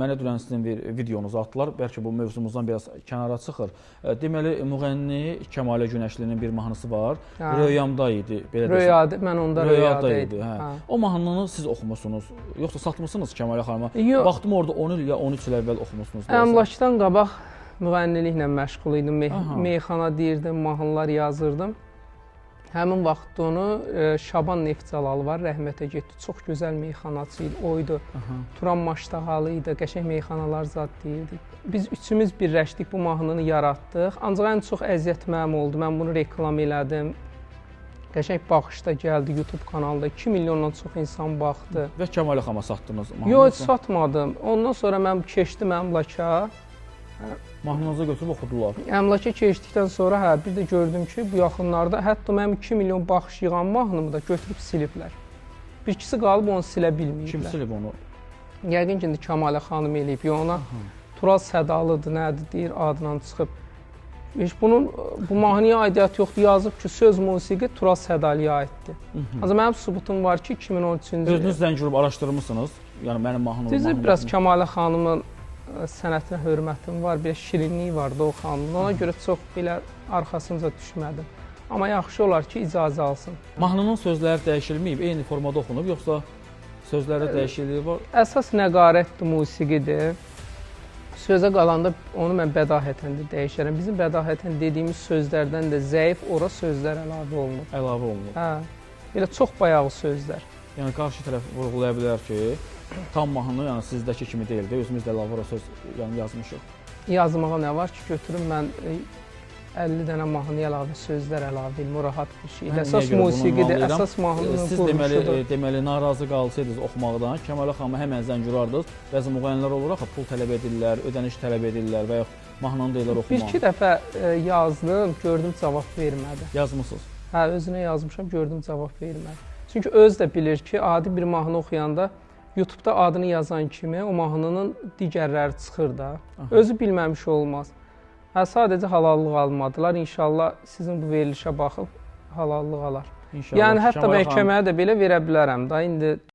Mənə dünən sizin bir videonuzu atdılar. Bəlkə bu mövzumuzdan biraz kənara çıxır. Deməli, müğənni Kəmalə Günəşlinin bir mahnısı var. Hə. Röyamda idi, belə desəm. Röyada, mən onda röyada idi. idim. Hə. Hə. O mahnını siz oxumusunuz, yoxsa satmısınız Kəmalə xanıma? Yox. Baxdım orada 10 il ya 13 il əvvəl oxumusunuz. deyəsən. Əmlakdan qabaq müğənniliklə məşğul idim. Aha. Meyxana deyirdim, mahnılar yazırdım. Həmin vaxtda onu Şaban Neftçalalı var, rəhmətə getdi. Çox gözəl meyxanaçı idi, o idi. Aha. Turan Maşdağalı idi, qəşəng meyxanalar zad deyirdik. Biz üçümüz birləşdik, bu mahnını yaratdıq. Ancaq ən çox əziyyət mənim oldu. Mən bunu reklam elədim. Qəşəng baxışda gəldi YouTube kanalında 2 milyondan çox insan baxdı. Və Kəmalə xanıma satdınız mahnını. Yox, satmadım. Ondan sonra mən keçdim əmlaka. Mahnınızı götürüb oxudular. Əmlaka keçdikdən sonra hə, bir də gördüm ki, bu yaxınlarda hətta mənim 2 milyon baxış yığan mahnımı da götürüb siliblər. Bir ikisi qalıb onu silə bilməyiblər. Kim silib onu? Yəqin ki, indi Kəmalə xanım eləyib. Yox, ona Tural Sədalıdır, nədir deyir, adından çıxıb. Heç bunun bu mahnıya aidiyyəti yoxdur. Yazıb ki, söz musiqi Tural Sədalıya aiddir. Ancaq mənim sübutum var ki, 2013-cü Özünüz zəng vurub araşdırmısınız? Yəni mənim mahnım. Düzdür, biraz Kəmalə xanımın sənətinə hörmətim var, bir şirinliyi var da o xanımın. Ona görə çox belə arxasınca düşmədim. Amma yaxşı olar ki, icazə alsın. Mahnının sözləri dəyişilməyib, eyni formada oxunub, yoxsa sözlərdə dəyişikliyi var? Əsas nəqarətdir, musiqidir. Sözə qalanda onu mən bədahətən də dəyişərəm. Bizim bədahətən dediyimiz sözlərdən də zəif ora sözlər əlavə olunur. Əlavə olunur. Hə. Belə çox bayağı sözlər. Yəni qarşı tərəf vurğulaya bilər ki, tam mahnı, yəni sizdəki kimi deyil də, özümüz də əlavə ora söz yəni yazmışıq. Yazmağa nə var ki, götürüm mən 50 dənə mahnıya əlavə sözlər əlavə eləyim, o rahat bir şeydir. Mən niyə Əsas görə bunu musiqidir, anlayıram? əsas mahnının Siz deməli, quruluşudur. deməli narazı qalsaydınız oxumaqdan, Kəmalə xanıma həmən zəng vurardınız. Bəzi müğənnilər olur axı, pul tələb edirlər, ödəniş tələb edirlər və yaxud mahnını deyirlər oxuma. Bir iki dəfə yazdım, gördüm cavab vermədi. Yazmısınız. Hə, özünə yazmışam, gördüm cavab vermədi. Çünki öz də bilir ki, adi bir mahnı oxuyanda YouTube-da adını yazan kimi o mahnının digərləri çıxır da. Aha. Özü bilməmiş olmaz. Hə, sadəcə halallıq almadılar. İnşallah sizin bu verilişə baxıb halallıq alar. İnşallah. Yəni hətta Kəmalə xanım məhkəməyə də belə verə bilərəm da. İndi